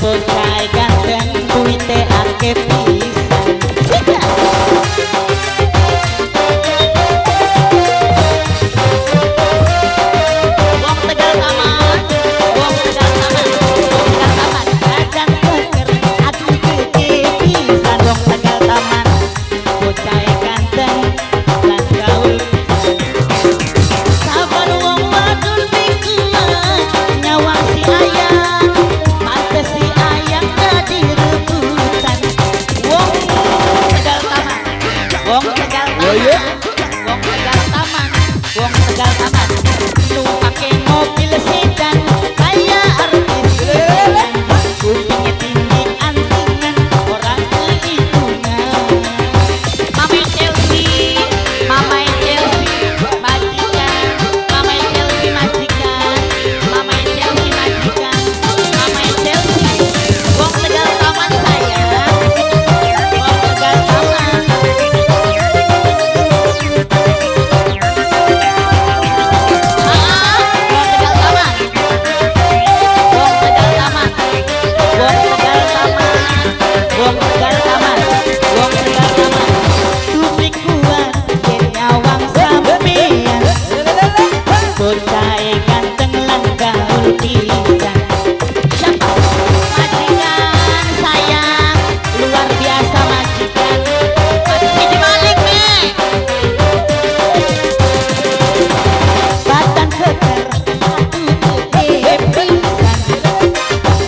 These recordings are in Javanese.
Bocah ganteng duwite akeh pisan. Sikat. Wong Tegal Taman, wong Tegal Taman, wong Tegal Taman, badan keker, ati gede pisan wong Tegal Taman, bocah ganteng lan gaul pisan. Sabar wong wadon pikuat nyawang si ayang, pantes si ayang dadi rebutan. Wong Tegal Taman, wong Tegal Taman, wong Tegal Taman, wong Tegal Taman, numpake mobil sedan kaya artis gedean, kupingnya tinggi antingan ora kehitungan. Mama Chelsea, Mama Chelsea, majikan, Mama Chelsea majikan, Mama Chelsea majikan, Mama Chelsea, wong Tegal Taman sayang, wong Tegal Taman. Ah, wong Tegal Taman, wong Tegal Taman, wong Tegal Taman, wong Tegal Taman, wong Tegal Taman. Dupi kuat yen nyawang sampeyan, bocah ganteng lan gaul pisan. Siapa? Majikan sayang, luar biasa majikan. Siji maling me. Badan keker, atu gede pisan.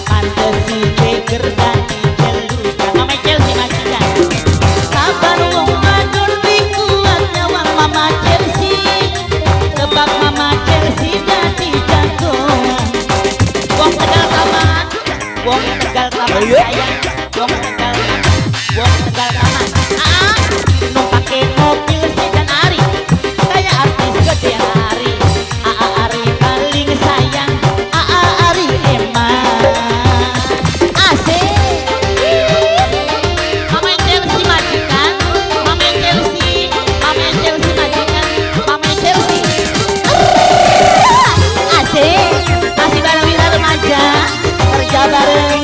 Pantes si jeger dadi celukan. Mama Chelsea majikan. Sabar wong wadon pikuat nyawang Mama Chelsea, sebab Mama Chelsea dadi jagoan. Wong Tegal Taman, wong Tegal Taman sayang, wong Tegal Taman, wong Tegal Taman. Ah, numpake mobil sedan Ari, kayak artis gede Ari. Aa Ari paling sayang, Aa Ari emang asik. Mama Chelsea majikan, Mama Chelsea, Mama Chelsea majikan, Mama Chelsea. Asik, masih bareng Wira Remaja, kerja bareng.